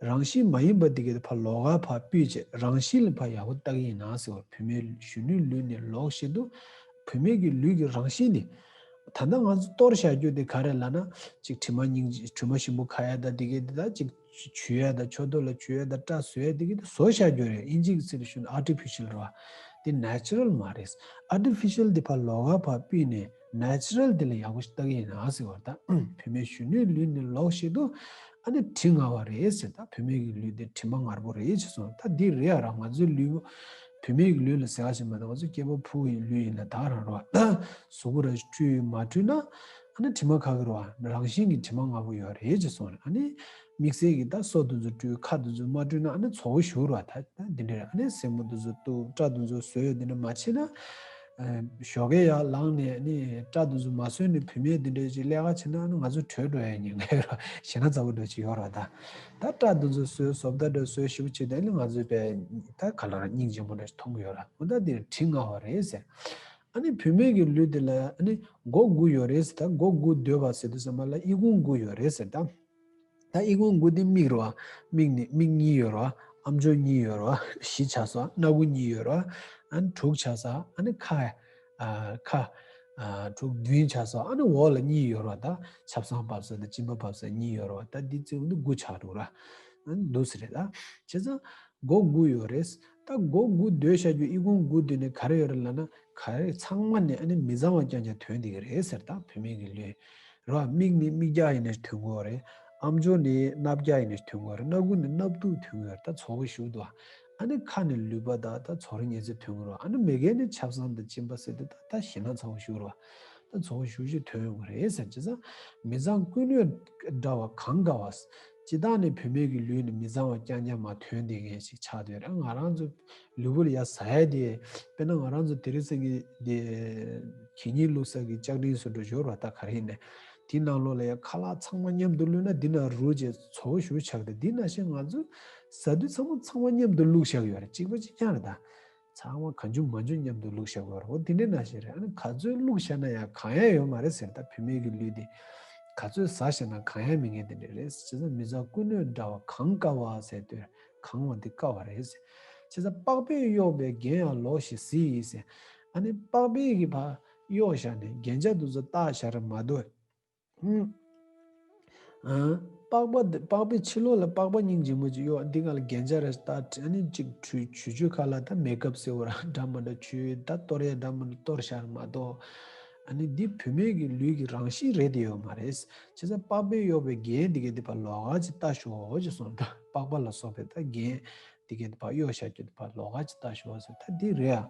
རང་བཞིན་མ་ཡིན་པ་འདི་གའི་ཕར་ལོགས་ཀ་ཕར་ཕུད་བྱས་རང་བཞིན་ལ་ཕར་ཡག་པོ་ལྟ་གི་ཡིན་ན་ཟེར་བ། བུད་མེད་གཞོན་ནུའི་ལུས་ནི་ལོགས་ཤིག་ཏུ་བུད་མེད་ཀྱི་ལུས་ཀྱི་རང་བཞིན་ནི། ད་ལྟ་ང་ཚོ་གཏོར་བཞག་རྒྱུ་དེ་ག་རེ་ལབ་ན་ཅིག་དྲི་མ་སྙིང་རྗེ་དྲི་མ་ཞིམ་པོ་ཁ་ཡ་ད་དེ་གའི་དེ་ད་ཅིག་བྱུག་ཡ་ད་མཆུ་ཏོ་ལ་བྱུག་ཡ་ད་སྐྲ་བཟོ་ཡ་དེ་གའི་དེ་བཟོ་བཞག་རྒྱུ་རེད། ཨིན་ཇི་གི་ཚིག་ལ་ཞུ་ན་artificial་རེད་བ། དེ་natural་མ་རེད། artificial་དེ་ཕར་ལོགས་ཀ་ཕར་ཕུད་ནས་natural་དེ་ལ་ཡག་པོ་ཞིག་ལྟ་གི་ཡིན་ན་ཟེར་བ། ད་བུད་མེད་གཞོན་ནུའི་ལུས་ནི་ལོགས་ཤིག་ཏུ་ཨ་ནི་དྲི་ང་བ་རེད་ཟེར། ད་བུད་མེད་ཀྱི་ལུས་དེ་དྲི་མ་ངར་པོ་རེད་ཅེས་གསུངས། ད་འདི་རེད་ཡ་ར། ང་ཚོའི་ལུས་པོ་བུད་མེད་ཀྱི་ལུས་ལ་ཟེར་བ་ཞིག་མ་གཏོགས་ང་ཚོ་སྐྱེས་པ་ཕོ་ཡི་ལུས་ཡིན་ན་ད་རང་རོ། ད་གཟུགས་པོ་ར་བཀྲུས་མ་བཀྲུས་ན་ཨ་ནི་དྲི་མ་ཁ་གི་རོ། རང་བཞིན་གྱི་དྲི་མ་ངར་པོ་ཡོད་རེད་ཅེས་གསུངས་རེད། ཨ་ནི་དམིགས་བསལ་གྱི་ད་སོ་དེ་ཚོ་བཀྲུས་ཁ་དེ་ཚོ་མ་བཀྲུས་ན་ཨ་ནི་ཚོགས་པ་ཞུགས་རོ། ད་ད་འདི་འདྲ་རེད། ཨ་ནི་སེན་མོ་དེ་ཚོ་གཏུབ་སྐྲ་དེ་ཚོ་བཟོས་ཡོད་འདི་འདྲ་མ་བྱས་ན། ཞོགས་ཀས་ཡར་ལངས་ནས་ནི་སྐྲ་དེ་ཚོ་མ་བཟོས་ནས་བུད་མེད་འདི་འདྲ་ཅིག་ལས་ཀ་བྱེད་ན་ནི་ང་ཚོ་བྲོས་འགྲོ་ཡ་ཉེན་ཁ་ཡོད་ར། ཞེད་སྣང་ཚ་པོ་འདྲ་ཅིག་ཡོད་ར། ད་ད་སྐྲ་དེ་ཚོ་བཟོས་བཟོ་ལྟ་འདྲ་བཟོས་ཞིབ་ཅིག་དེ་ནི་ང་ཚོའི་པའི་ད་ག་ལ་ར་སྙིང་རྗེ་མོ་འདྲ་ཞིག་མཐོང་གི་ཡོད་ར། འོ་ད་འདིར་དྲི་ང་བ་རེད་ཟེར། ཨ་ནི་བུད་མེད་ཀྱི་ལུས་འདི་ལ་ཨ་ནི་སྒོ་དགུ་ཡོད་རེད་ཟེར། ད་སྒོ་དགུ་སྡོད་པ་ཟེར་དུས་ཙམ་པ་ལ་ཨི་ཁུང་དགུ་ཡོད་རེད་ཟེར་ད། ད་ཨི་ཁུང་དགུ་འདི་མིག་རེད་བ། མིག་ནི་མིག་གཉིས་ཡོད་རེད་བ། ཨམ་ཅོག་གཉིས་ཡོད་རེད་བ། བཞི་ཆགས་སོང་། སྣ་ཁུང་གཉིས་ཡོད་རེད་བ། ཨ་ནི་དྲུག་ཆགས་སོང་། ཨ་ནི་ཁ་ཨ་ཁ་ཨ་དྲུག་བདུན་ཆགས་སོང་། ཨ་ནི་འོག་ལ་གཉིས་ཡོད་རེད་བ། ད་ཆབ་གསང་བབས་ས་དང་གཅིན་པ་བབས་ས་གཉིས་ཡོད་རེད་བ། ད་འདི་བརྩིས་འདི་དགུ་ཆགས་འགྲོ་ར། ཨ་ནི་འདུག་སེ་རེད་ད། བྱས་ཙང་སྒོ་དགུ་ཡོད་རེད། ད་སྒོ་དགུ་སྡོད་བཞག་རྒྱུ་ཨི་ཁུང་དགུ་འདི་ནི་ག་རེ་ཡོད་རེད་ལབ་ན་ག་རེ་ཚང་མ་ནི་ཨ་ནི་མི་གཙང་བ་རྐྱང་རྐྱང་ཐོན་བསྡད་ཀྱི་རེད་ཟེར། ད་བུད་མེད་ཀྱི་ལུས་རེད་བ། མིག་ནི་མིག་རྒྱག་ཡིན་ནའི་ཐོན་གྱི་ཡོད་རེད། ཨམ་ཅོག་ནི་སྣབས་རྒྱག་ཡིན་ནའི་ཐོན་གྱི་ཡོད་རེད། སྣ་ཁུང་ནི་སྣབས་དུག་ཐོན་གྱི་ཡོད་རེད། ད་ཚོགས་པ་ཞུགས་འདུག་ཨ་ནི་ཁ་ནི་ལུད་པ་དང་ད་ཚོ་རིགས་ཉེ་ཚེ་ཐོན་གྱི་རེད་བ། ཨ་ནི་མ་གི་ནི་ཆབ་གསང་དང་གཅིན་པ་ཟེར་དུས་ད་ད་ཞེད་སྣང་ཚ་པོ་ཞུགས་རེད་བ། ད་ཚོགས་པ་ཞུགས་ཞེ་ཐོན་ཡོང་གི་རེད་ཟེར། བྱས་ཙང་མི་གཙང་ཀུན་ནས་དགྲ་བ་གང་དགའ་བ། སྤྱིར་བཏང་ནས་བུད་མེད་ཀྱི་ལུས་ནི་མི་གཙང་བ་རྐྱང་རྐྱང་མ་ཐོན་བསྡད་མཁན་ཞིག་ཆགས་བསྡད་རེད། ང་རང་ཚོ་ལུས་པོ་ལ་ཡ་ཟ་ཡ་དེ་དཔེར་ན་ང་རང་ཚོ་དེ་རིང་སང་གི་དེ་གད་སྙིགས་བླུགས་ས་གི་ལྕགས་ཀྲིན་བཟོ་འདྲ་ཡོད་རེད་བ། ད་ག་རེ་ཡིན་ནའི་དེའི་ནང་ལོགས་ལ་ཡ་ཁ་ལག་ཚང་མ་མཉམ་དུ་བླུགས་ན་འདི་ན་རུལ་བྱས་ཚོགས་པ་ཞུགས་ཆགས་ཏེ། འདི་ནང་བཞིན་ང་ཚོ་ཟ་དུས་ཚང་མ་ཚང་མ་མཉམ་དུ་བླུགས་བཞག་ཡོད་རེད། གཅིག་པ་གཅིག་རྐྱང་རེད་ད། ཚང་མ་གང་བྱུང་མང་བྱུང་མཉམ་དུ་བླུགས་བཞག་པ་རེད། འོ་དེ་འདྲའི་ནང་བཞིན་རེད། ཨ་ནི་ག་ཚོད་བླུགས་བཞག་ན་ཡང་གང་ཡ་ཡོད་མ་རེད་ཟེར། ད་བུད་མེད་ཀྱི་ལུས་འདི་ག་ཚོད་ཟ་བཞག་ན་གང་ཡ་མེད་མཁན་དེ་འདྲ་རེད། བྱས་ཙང་མི་གཙང་ཀུན་ནས་དགྲ་བ་གང་དཀའ་བ་ཟེར་དུས་གང་བ་འདི་དཀའ་བ་རེད་ཟེར། བྱས་ཙང་པགས་པས་གཡོགས་པའི་རྒྱན་ཡང་ལོག་ཞེས་གཟིགས་ཟེར། ཨ་ནི་པགས་པས་ཀྱིས་ཕར་གཡོགས་བཞག་ནས་རྒྱན་ཆ་དེ་ཚོ་བཏགས་བཞག་རེད་མ་གཏོགས། ཨུམ། ཨ། པགས་པ་འདི་པགས་པའི་ཕྱི་ལོགས་ལ་པགས་པ་སྙིང་རྗེ་མོ་ཅིག་གཡོགས། འདི་སྒང་ལ་རྒྱན་ཆ་རེ་བཏགས། ཨ་ནི་ཅིག་ཆུ་ཆུ་ཆུ་ཁ་ལ་ད་མེག་ཨབ་ཟེར་བ་ར་འདྲ་མི་འདྲ་ཆུ་ད་གཏོར་ཡ་འདྲ་མི་འདྲ་གཏོར་བཞག་མ་གཏོགས། ཨ་ནི་འདི་བུད་མེད་ཀྱི་ལུས་ཀྱི་རང་བཞིན་རེད་དེ་ཡོད་མ་རེད། བྱས་ཙང་པགས་པས་གཡོགས་པའི་རྒྱན་འདི་གའི་འདི་ཕར་ལོགས་ཀ་ཅིག་བལྟ་ཤོག་ཅེས་གསུངས། ད་པགས་པ་ལ་སོགས་པའི་ད་རྒྱན་འདི་གའི་འདི་ཕར་གཡོགས་བཞག་རྒྱུ་འདི་ཕར་ལོགས་ཀ་ཅིག་བལྟ་ཤོག་ཟེར། ད་འདི་རེད་ཨ།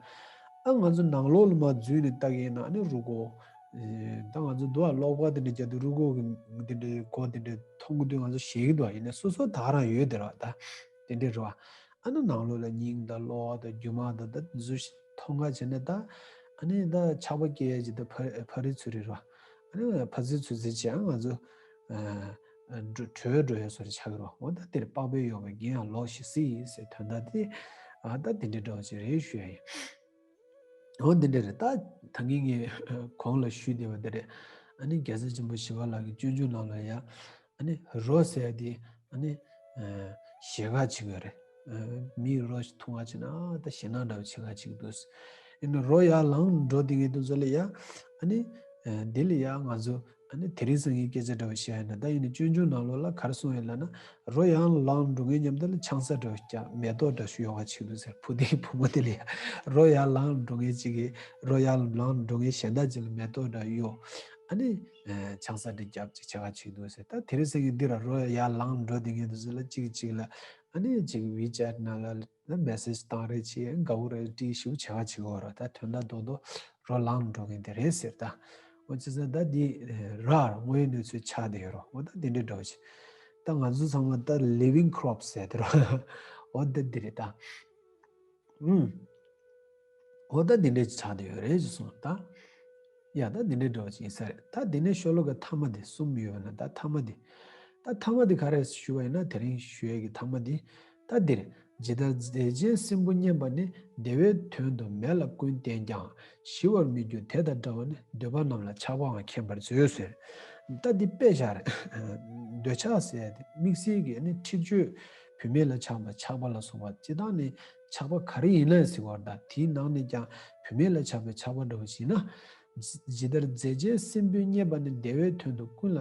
ཨ་ང་ཚོ་ནང་ལོགས་ལ་མར་འཛུལ་ནས་ལྟ་གི་ཡིན་ན་ཨ་ནི་རུས་ཁོག་ཨེ། ད་ང་ཚོ་འདུག་ཨ། གློག་པར་དེ་འདྲ་རྒྱག་དུས་རུས་ཁོག་གི་དེ་འདྲ་སྒོ་དེ་འདྲ་མཐོང་གི་དུས་ང་ཚོ་ཞེད་ཀྱི་འདུག་ཨ། ཡིན་ནའི་སོ་སོ་ད་ག་རང་ཡོད་དེ་ར། ད་དེ་འདྲ་རེད་བ། ཨ་ནི་ནང་ལོགས་ལ་སྙིང་དང་གློ་བ་དང་རྒྱུ་མ་དང་ད་འཛུལ་ཞིག་མཐོང་ག་བྱས་ན་ད་ ཨ་ནི་ད་ཆགས་པ་སྐྱེ་ཡས་ཅིག་ད་ཕ་ཕ་རི་ཚུ་རི་རོ། ཨ་ནི་ཕ་ཚི་ཚུ་ཚི་ཅང་ང་ཚོ་བྲོས་འགྲོ་ཡས་སོ་རི་ཆགས་རོ། འོ་ད་དེར་པགས་པའི་ཡོག་པའི་རྒྱན་ཡང་ལོག་ཤི་སྲིད་ཟེར་དོན་དག་དེ། ཨ་ད་དེ་འདྲའི་འདྲ་བ་ཅིག་རེད་ཞུ་ཡ་ཡིན། འོ་འདི་འདྲ་རེད། ད་ད་གིན་ངས་གོང་ལ་ཞུས་བསྡད་པ་འདི་རེད། ཨ་ནི་རྒྱལ་སྲས་ཆེན་པོ་ཞི་བ་ལྷ་གི་སྤྱོད་འཇུག་ནང་ལ་ཡ། ཨ་ནི་རོ་ཟེར་ཡ་དེ་ཨ་ནི་ཞེད་ཁ་ཆེ་གི་རེད། མིའི་རོ་ཞིག་འཐུང་བ་བྱས་ན་ད་ཞེད་སྣང་འདྲ་བ་ཆེ་ཁ་ཆེ་གི་འདུག་ཡིན་ན་རོ་ཡར་ལངས་འགྲོ་དེ་གི་དུས་ཚོད་ལ་ཡ། ཨ་ནི་འདི་ལ་ཡ་ང་ཚོ་ཨ་ནི་དེ་རིང་སང་གི་སྐད་ཆ་འདྲ་བ་བཤད་ཡ་ན། ད་ཡིན་ན་སྤྱོད་འཇུག་ནང་ལོགས་ལ་ག་རེ་གསུངས་ཡོད་ལབ་ན། རོ་ཡར་ལངས་འགྲོ་མཁན་མཉམ་དུ་ལ་ཆང་ས་འདྲ་བ་རྒྱག་མེ་ཏོག་འདྲ་ཞིག་གཡོག་ག་ཆེ་གི་འདུག་ཟེར། བུ་དེའི་བུ་མོ་དེ་ལ་ཡ་རོ་ཡར་ལངས་འགྲོ་མཁན་ཅིག་གིས་རོ་ཡར་ལངས་འགྲོ་མཁན་གཞན་དག་ཅིག་ལ་མེ་ཏོག་འདྲ་གཡོག་ཨ་ནི་ཆང་ས་འདྲ་རྒྱབ་ཅིག་བྱེད་ག་ཆེ་གི་འདུག་ཟེར། ད་དེ་རིང་སང་གི་འདི་ར་རོ་ཡར་ལངས་འགྲོ་དེ་ངས་འདུག་ཟེར་ལ་གཅིག་གཅིག་ལ་ཨ་ནི་ཅིག་ཝི་ཅེཊ་ནང་ལ་ད་མེ་སེཇ་བཏང་རེས་བྱེད། དགའ་བོ་རེད་བྲིས་ཞིབ་བྱེད་ག་ཆེ་གི་བ་རོ། ད་དོན་དག་རྡོག་རྡོག་རོ་ལངས་འགྲོ་མཁན་དེ་རེད་ཟེར། ད་འོ་ཅི་ཟེར་ད་འདི་ར་དངོས་ཡོད་གནས་ཚུལ་ཆགས་བསྡད་ཡོད་རོ། འོ་ད་དེ་འདྲའི་འདྲ་བོ་ཅིག་ད་ང་ཚོ་ཚང་མ་ད་ལི་ཝིང་ཁྲོབ་ཟེར་དེ་རོ། འོ་ད་འདི་རེད་ད། ཨུམ། འོ་ད་འདི་འདྲའི་ཆགས་བསྡད་ཡོད་རེད་ཅེས་གསུངས། ད་ཡ་ད་འདི་འདྲའི་འདྲ་བོ་ཅིག་ཡིན་ས་རེད། ད་འདི་ནས་ཤོ་ལོ་ཀ་ཐ་མ་དེ་གསུམ་ཡོད་པ་ན། ད་ཐ་མ་དེ། ད་ཐ་མ་དེ་ག་རེ་ཞུ་བ་ཡིན་ན། དེ་རིང་ཞུ་ཡས་ཀྱི་ཐ་མ་དེ། ད་འདིར་ཇི་ལྟར་རྫས་ཅན་སྲིན་བུ་རྙེད་པ་ནི། བདེ་བའི་དོན་དུ་མེ་ལ་ཀུན་བསྟེན་ཀྱང་། ཞི་བར་མི་འགྱུར་དེ་དང་འདྲ་བ་ནི། འདོད་པ་རྣམས་ལ་ཆགས་པའང་མཁྱེན་པར་མཛོད་ཟེར། ད་འདི་དཔེ་བཞག་རེད། འདོད་ཆགས་ཟེར་ཡ་དེ་དམིགས་བསལ་གྱི་ནི་འཁྲིག་སྤྱོད་བུད་མེད་ལ་ཆགས་པ་ཆགས་པ་ལ་སོགས་པ་སྤྱིར་བཏང་ནི་ཆགས་པ་ག་རེ་ཡིན་ན་ཟེར་བ་དང་། དེའི་ནང་ནས་ཀྱང་བུད་མེད་ལ་ཆགས་པའི་ཆགས་པ་འདྲ་བོ་ཞིག་ན། ཇི་ལྟར་རྫས་ཅན་སྲིན་བུས་རྙེད་པ་ནི། བདེ་བའི་དོན་དུ་ཀུན་ལ་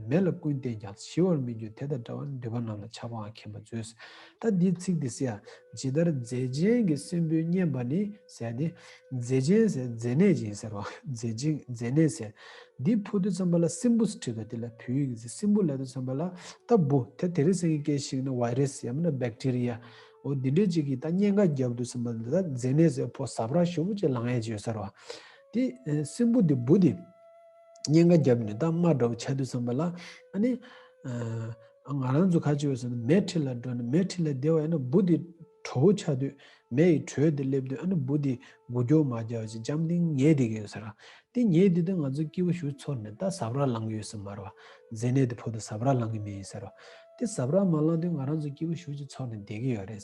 མེ་ལ་ཀུན་བསྟེན་ཀྱང་། ཞི་བར་མི་འགྱུར་དེ་དང་འདྲ་བ་ནི། འདོད་པ་རྣམས་ལ་ཆགས་པའང་མཁྱེན་པར་མཛོད། ད་འདིའི་ཚིག་འདི་ཟེར་ཡ། ཇི་ལྟར་རྫས་ཅན་གྱི་སྲིན་བུས་རྙེད་པ་ནི་ཟེར་ཏེ། རྫས་ཅན་ཟེར་རྫས་གནས་ཅན་ཟེར་བ། རྫས་ཅན་རྫས་གནས་ཟེར། འདི་ཕོག་དུས་ཙམ་པ་ལ་སྲིན་བུ་ཟེར་བྲིས་པ་དེ་ལ་བོད་ཡིག་གི་སྲིན་བུ་ལབ་དུས་ཙམ་པ་ལ། ད་འབུ་དེ་དེ་རིང་སང་གི་སྐད་ཞིག་ན་བྷའི་རེ་སི་ཡང་མིན་ན་བེག་ཊི་རི་ཡ། འོ་འདི་འདྲའི་ཅིག་གིས་ད་གཉན་ཁ་བརྒྱབ་དུས་ཙམ་པ་ལ། ད་རྫས་གནས་ཟེར་ཕོ་ཟ་འཕྲུག་ཞེ་པོ་ཅིག་ལངས་ཡས་ཅིག་ཡོད་ས་རེད་བ། དེ་སྲིན་བུ་དེ་འབུ་དེ་གཉན་ཁ་བརྒྱབ་ནས་ད་རྨ་འདྲ་བོ་ཆགས་དུས་ཙམ་པ་ལ། ཨ་ནི་ང་རང་ཚོ་ག་ཅིག་ཡོད་ཟེར་ན། མེ་འཁྲིས་ལ་འགྲོ་ནས་མེ་འཁྲིས་ལ་བསྡད་པ་ཡིན་ན། འབུ་དེ་དྲོ་བོ་ཆགས་དུས་མེ་ཡི་དྲོད་དེ་སླེབས་དུས། ཨ་ནི་འབུ་དེ་འགུལ་སྐྱོད་མ་རྒྱག་པ་ཅིག་འཇམ་ཐིང་ཉལ་བསྡད་ཀྱི་ཡོད་ས་རེད། དེ་ཉལ་དུས་དེ་ང་ཚོ་སྐྱིད་པོ་ཞེ་པོ་ཚོར་ནས་ད་ཟ་འཕྲུག་ལངས་ཀྱི་ཡོད་ས་མ་རེད་བ། རྫས་གནས་དེ་ཕོག་དུས་ཟ་འཕྲུག་ལངས་ཀྱི་མེད་ཡིན་ས་རེད་བ། དེ་ཟ་འཕྲུག་མ་ལངས་དུས་ང་རང་ཚོ་སྐྱིད་པོ་ཞེ་པོ་ཅིག་ཚོར་ནས་བསྡད་ཀྱི་ཡོད་རེད།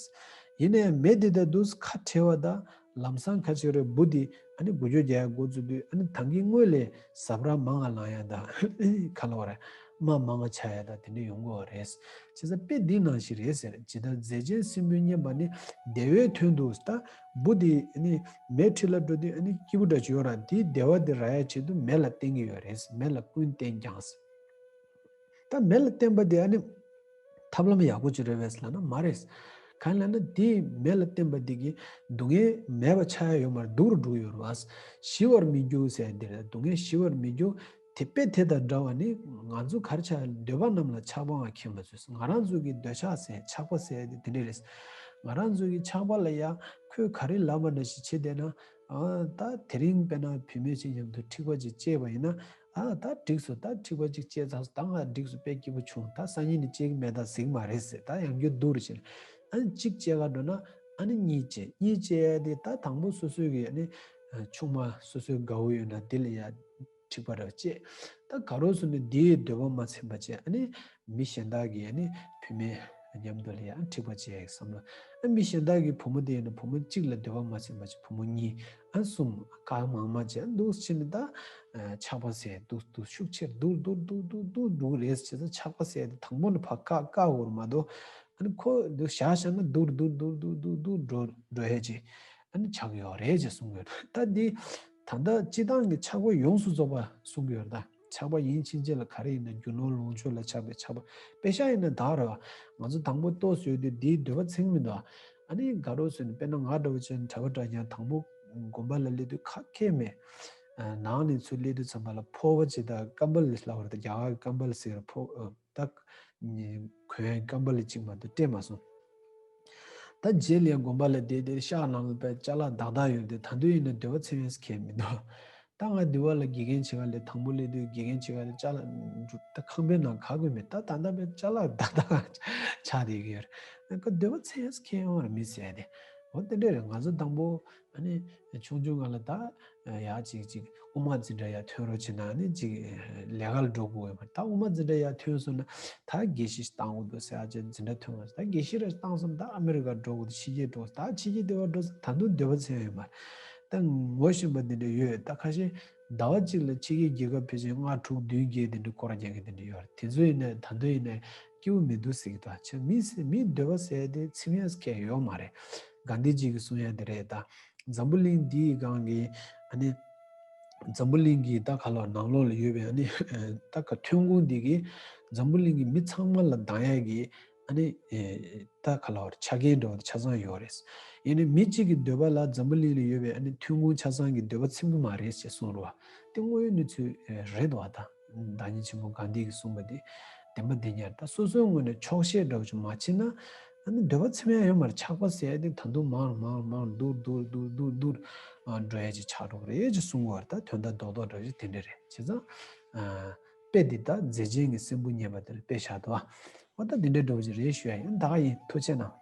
ཡིན་ན་ཡང་མེ་དེ་ད་དུང་ཁ་བྲལ་བ་དང་། ལམ་སང་ག་ཅིག་རེད། འབུ་དེ་ཨ་ནི་འགུལ་སྐྱོད་རྒྱག་ཡ་འགོ་བཙུགས་དུས། ཨ་ནི་ད་གིན་སྔོན་ལས་ཟ་འཕྲུག་མང་ང་ལངས་ཡ་དང་། ག་ལབ་དགོས་རེད། རྨ་མང་ང་ཆགས་ཡ་དང་དེ་འདྲ་ཡོང་གི་ཡོད་རེད། བྱས་ཙང་དཔེ་འདི་ནང་བཞིན་རེད་ཟེར། ཇི་ལྟར་རྫས་ཅན་སྲིན་བུས་རྙེད་པ་ནི། བདེ་བའི་དོན་དུ། ད་འབུ་དེ་ཨ་ནི་མེ་འཁྲིས་ལ་འགྲོ་དུས་ཨ་ནི་སྐྱིད་པོ་འདྲ་ཅིག་ཡོད་ར། དེའི་བདེ་བ་དེ་རག་ཡ་ཆེད་དུ་མེ་ལ་བསྟེན་གྱི་ཡོད་རེད། མེ་ལ་ཀུན་བསྟེན་ཀྱང་། ད་མེ་ལ་བསྟེན་པ་དེ་ཨ་ནི་ཐབས་ལམ་ཡག་པོ་ཅིག་རེད་པས་ལབ་ན་མ་རེད། གང་ལབ་ན་དེ་མེ་ལ་བསྟེན་པ་དེ་གིས་སྡུག་བསྔལ་མེད་པ་ཆགས་ཡ་ཡོད་མ་རེད། སྡུག་རུ་འགྲོ་གི་ཡོད་རེད་པ། ཞི་བར་མི་འགྱུར་ཟེར་དེ་རེད། སྡུག་བསྔལ་ཞི་བར་མི་འགྱུར། དེ་དཔེ་དེ་དང་འདྲ་བ་ནི་ང་ཚོ་ག་རེ་ཆགས། འདོད་པ་རྣམས་ལ་ཆགས་པའང་མཁྱེན་པར་མཛོད། ང་རང་ཚོ་གི་འདོད་ཆགས་ཟེར་ཆགས་པ་ཟེར་དེ་དེ་འདྲ་རེད། ང་རང་ཚོ་གི་ཆགས་པ་ལ་ཡ་ཁོས་ག་རེ་ལབ་པ་འདྲ་ཞིག་བྱེད་བསྡད་ན། ཨ་ད་དེ་རིང་དཔེར་ན་བུད་མེད་ཅིག་མཉམ་དུ་འཁྲིག་པ་ཅིག་སྐྱེས་པ་ཡིན་ན། ཨ་ད་འགྲིགས་སོང་། ད་འཁྲིག་པ་ཅིག་སྐྱེས་ཚར་སོང་། ད་ང་འགྲིགས་སོང་། དཔེ་སྐྱིད་པོ་བྱུང་། ད་སང་ཉིན་ནས་སྐྱེ་གི་མེད། ད་གཟིགས་མ་རེད་ཟེར། ད་ཡང་བསྐྱར་སྡུག་རུ་བྱས་ནས། ཨ་ནི་གཅིག་སྐྱེ་ག་འགྲོ་ན་ཨ་ནི་གཉིས་སྐྱེ། གཉིས་སྐྱེ་ཡ་དེ་ད་དང་པོ་སོ་སོའི་གི་ཨ་ནི་ཆུང་མ་སོ་སོའི་དགའ་བོ་ཡོད་ན་དེ་ལ་ཡ་འཁྲིག་པ་རེ་བ་སྐྱེས། ད་ག་རོ་སོང་ནས་དེའི་འདོད་པ་མ་ཚིམ་པ་བྱས། ཨ་ནི་མི་གཞན་དག་གི་ཨ་ནི་བུད་མེད་མཉམ་དུ་ལ་ཡ་འཁྲིག་པ་བྱས་བསམ་བློ། ཨ་མི་གཞན་དག་གི་བུ་མོ་དེ་ཡིན་ན་བུ་མོ་གཅིག་ལ་འདོད་པ་མ་ཚིམ་པ་བྱས། བུ་མོ་གཉིས། ཨ་གསུམ། གང་མང་མང་བྱས་འདུག་ཕྱིན་ནས་ད་ཆགས་པ་ཟེར་འདུག་འདུག་ཤུགས་ཆེར་འདུག་འདུག་འདུག་འདུག་འདུག་འདུག་རེད། བྱས་ཙང་ཆགས་པ་ཟེར་དེ་དང་པོ་ནས་ཕར་བཀག་བཀག་དགོས་རེད་མ་གཏོགས། ཨ་ནི་ཁོ་འདུག་བཞག་བཞག་ན་འདུག་འདུག་འདུག་འདུག་འདུག་འདུག་འགྲོ་འགྲོ་ཡས་ཅིག་ཨ་ནི་ཆགས་ཡོད་རེད་ཅེས་གསུང་གི་ཡོད། ད་འདི་ད་ལྟ་སྤྱི་བཏང་གི་ཆགས་པ་ཡོངས་སུ་རྫོགས་པ་གསུང་གི་ཡོད་རེད། ད་ཆགས་པ་ཡིན་ཕྱིན་ཆད་ལ་ག་རེ་ཡིན་ན་རྒྱུ་ནོར་ལོངས་སྤྱོད་ལ་ཆགས་པའི་ཆགས་པ། དཔེ་ཤ་ཡིན་ན་ད་རེད་བ། ང་ཚོ་དང་པོ་ལྟོ་ཟོས་དུས་འདིའི་འདོད་པ་ཚིམ་མི་འདུག་ཨ་ནི་དགའ་རོགས་ཟོས་ནས་དཔེར་ན་ང་འདྲ་བོ་བྱས་ནས་གྲྭ་པ་འདྲ་ཡང་དང་པོ་དགོན་པ་ལ་སླེབས་དུས་ཁ་ཁེ་མེད། ནང་ནས་ཚུར་སླེབས་དུས་ཙམ་པ་ལ་ཕོར་པ་ཅིག་དང་ཀམ་བལ་ལབ་པ་རེད། རྒྱ་གར་གྱི་ཀམ་བལ་ཟེར་ཕོར་ད་གོན་ཀམ་བལ་གཅིག་མ་གཏོགས་སྤྲད་མ་སོང་། ད་རྗེས་ལ་ཡང་དགོན་པ་ལ་བསྡད་དེ་ཤག་ནང་ལ་དཔེ་ཅ་ལག་དག་དག་ཡོད་དེ། ད་དུང་ཡིན་ན་འདོད་པ་ཚིམ་ཡས་ཁེལ་མི་འདུག་ད་ང་འདི་བ་ལ་དགེ་རྒན་བྱེད་ག་ལས། དང་པོ་སླེབས་དུས་དགེ་རྒན་བྱེད་ག་ལས་ཅ་ལག་འཇུ་ད་ཁང་པའི་ནང་ག་དགོས་མེད། ད་ད་ལྟ་དཔེ་ཅ་ལག་དག་དག་ཆགས་བསྡད་ཀྱི་ཡོད་རེད། ཁོ་འདོད་པ་ཚིམ་ཡས་ཁེལ་ཡོང་བ་རེད་མི་ཟེར་ཏེ། འོ་དེ་འདྲ་རེད། ང་ཚོ་དང་པོ་ཨ་ནི་ཆུང་ཆུང་སྒང་ལ་ད་ཡག་ཅིག་ཅིག་དབུ་མ་འཛིན་གྲྭ་ཡར་ཐོན་རོགས་བྱེད་ན་ཨ་ནི་ཅིག་ལས་ཀ་ལ་འགྲོ་དགོས་ཡོད་མ་རེད། ད་དབུ་མ་འཛིན་གྲྭ་ཡར་ཐོན་སོང་ན་ད་དགེ་བཤེས་ཤིག་བཏང་དགོས་འདུག་ཟེར། ཨ་ཅེ་འཛིན་གྲྭ་ཐོན་པ་ད་དགེ་བཤེས་ར་བཏང་སོང་ད་ཨ་མི་རི་ཀ་འགྲོ་དགོས་འདུག་ཕྱི་རྒྱལ་འགྲོ་ད་ཕྱི་རྒྱལ་དེ་བ་འགྲོ་ད་དུང་འདོད་པ་ཚིམ་ཡོད་མ་རེད། ད་ངོ་ཤེས་པ་འདི་འདྲ་ཡོད། ད་ཁ་ཤས་ཟླ་བ་གཅིག་ལ་ཕྱི་རྒྱལ་རྒྱལ་ཁབ་ཕལ་ཆེར་ལྔ་དྲུག་བདུན་བརྒྱད་དེ་འདྲ་སྐོར་རྒྱག་མཁན་དེ་འདྲ་ཡོད་རེད། དེ་ཚོ་ཡིན་ན་ད་དུང་ཡིན་ན་སྐྱིད་པོ་མི་འདུག་ཟེར་གྱི་འདུག་ཨ་ཅེ་མི་མི་འདོད་པ་ཟེར་དེ་ཚིམ་ཡས་སྐད་ཡོད་མ་རེད། གྷན་དྷི་ཇི་གིས་གསུང་ཡ་དེ་རེད། ད་འཛམ་བུ་གླིང་འདིའི་སྒང་གི་ཨ་ནི་འཛམ་བུ་གླིང་གི་ད་ག་ལ་ནང་ལོགས་ལ་ཡོད་པའི་ཨ་ནི་ད་ག་ཐོན་ཁུངས་འདི་གིས་འཛམ་བུ་གླིང་གི་མི་ཚང་མ་ལ་འདང་ཡ་གི་ཨ་ནི་ད་ག་ལ་བར་ཆ་རྐྱེན་འདྲ་བོ་ཆ་ཚང་ཡོད་རེད། ཡིན་ནའི་མི་གཅིག་གི་འདོད་པ་ལ་འཛམ་བུ་གླིང་ལ་ཡོད་པའི་ཨ་ནི་ཐོན་ཁུངས་ཆ་ཚང་གི་འདོད་པ་ཚིམ་གི་མ་རེད་ཅེས་གསུངས་རོགས། དེ་དངོས་ཡོད་གནས་ཚུལ་རེད་བ། ད་བདག་ཉིད་ཆེན་པོ་གྷན་དྷི་གིས་གསུངས་པ་དེ་བདེན་པ་བདེན་ཉར། ད་སོ་སོའི་ངོས་ནས་ཆོག་ཤེས་འདྲ་བོ་ཅིག་མ་བྱེད་ན་ཨ་ནི་འདོད་པ་ཚིམ་ཡ་ཡོད་མ་རེད། ཆགས་པ་ཟེར་ཡ་དེ་ད་དུང་མང་མང་མང་སྡུག་སྡུག་སྡུག་སྡུག་སྡུག་འགྲོ་ཡ་ཅིག་ཆགས་འགྲོ་གི་རེད་ཅེས་གསུང་གི་ཡོད་རེད། ད་དོན་དག་རྡོག་རྡོག་འདྲ་བོ་ཅིག་དེ་འདྲ་རེད། བྱས་ཙང་དཔེ་འདི་ད་མཛེས་ཆེན་གྱི་སྲིན་བུ་བརྙས་པ་དེ་ལ་དཔེ་བཞག་འདུག་ཨ། འོ་ད་འདི་འདྲ་འདྲ་བོ་ཅིག་རེད་ཞུ་ཡ་ཡིན། ད་ག་ཡིན། ཐུགས་རྗེ་གནང་།